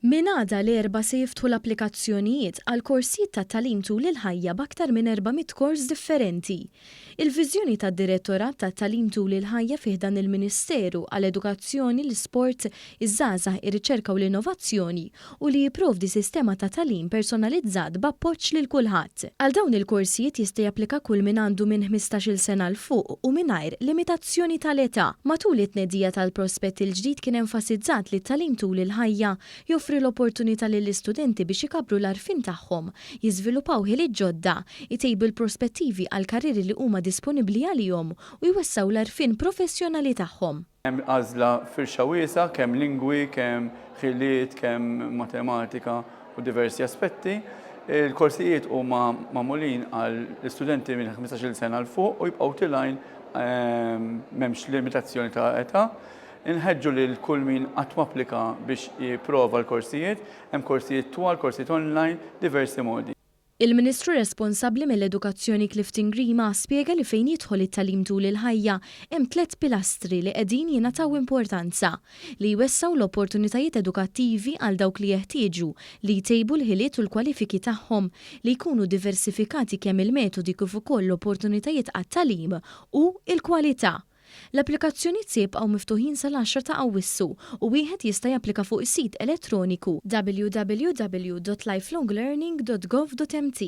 Minn għada l-Erbgħa se jiftħu l-applikazzjonijiet għal korsijiet ta' tagħlim tul il-ħajja b'aktar minn 400 kors differenti. Il-viżjoni tad-Direttorat tat-Tagħlim Tul il-Ħajja fi ħdan il-Ministeru għall-Edukazzjoni, l-Isport, iż-Żgħażagħ, ir-Riċerka u l-Innovazzjoni hu li jipprovdi sistema ta' tagħlim personalizzat b'appoġġ lil kulħadd. Għal dawn il-korsijiet jista' japplika kull min għandu minn 15-il sena 'l fuq u mingħajr limitazzjoni tal-età. Matul it-tnedija tal-prospett il-ġdid kien enfasizzat li t-tagħlim tul il-ħajja Joffri l-opportunità lill-istudenti biex ikabbru l-għarfien tagħhom, jiżviluppaw ħiliet ġodda, itejbu l-prospettivi għall-karrieri li huma disponibbli għalihom u jwessgħu l-għarfien professjonali tagħhom. Hemm għażla firxa wiesgħa, kemm lingwi, kemm ħiliet, kemm matematika u diversi aspetti. Il-korsijiet huma magħmulin għal istudenti minn 15-il sena 'l fuq u jibqgħu tilgħin m'hemmx limitazzjoni ta' età. Inħeġġu lil kull min qatt m'applika biex jipprova l-korsijiet. Hemm korsijiet twal, korsijiet online, diversi modi. Il-Ministru responsabbli mill-Edukazzjoni Clifton Grima spjega li fejn jidħol it-tagħlim tul il-ħajja hemm tlett pilastri li qegħdin jingħataw importanza, li jwessgħu l-opportunitajiet edukattivi għal dawk li jeħtieġu li jtejbu l-ħiliet u l-kwalifiki tagħhom, li jkunu diversifikati kemm il-metodi kif ukoll l-opportunitajiet għat-tagħlim u l-kwalità. L-applikazzjonijiet se jibqgħu miftuħin sal-għaxra ta' Awwissu u wieħed jista' japplika fuq is-sit elettroniku www.lifelonglearning.gov.mt.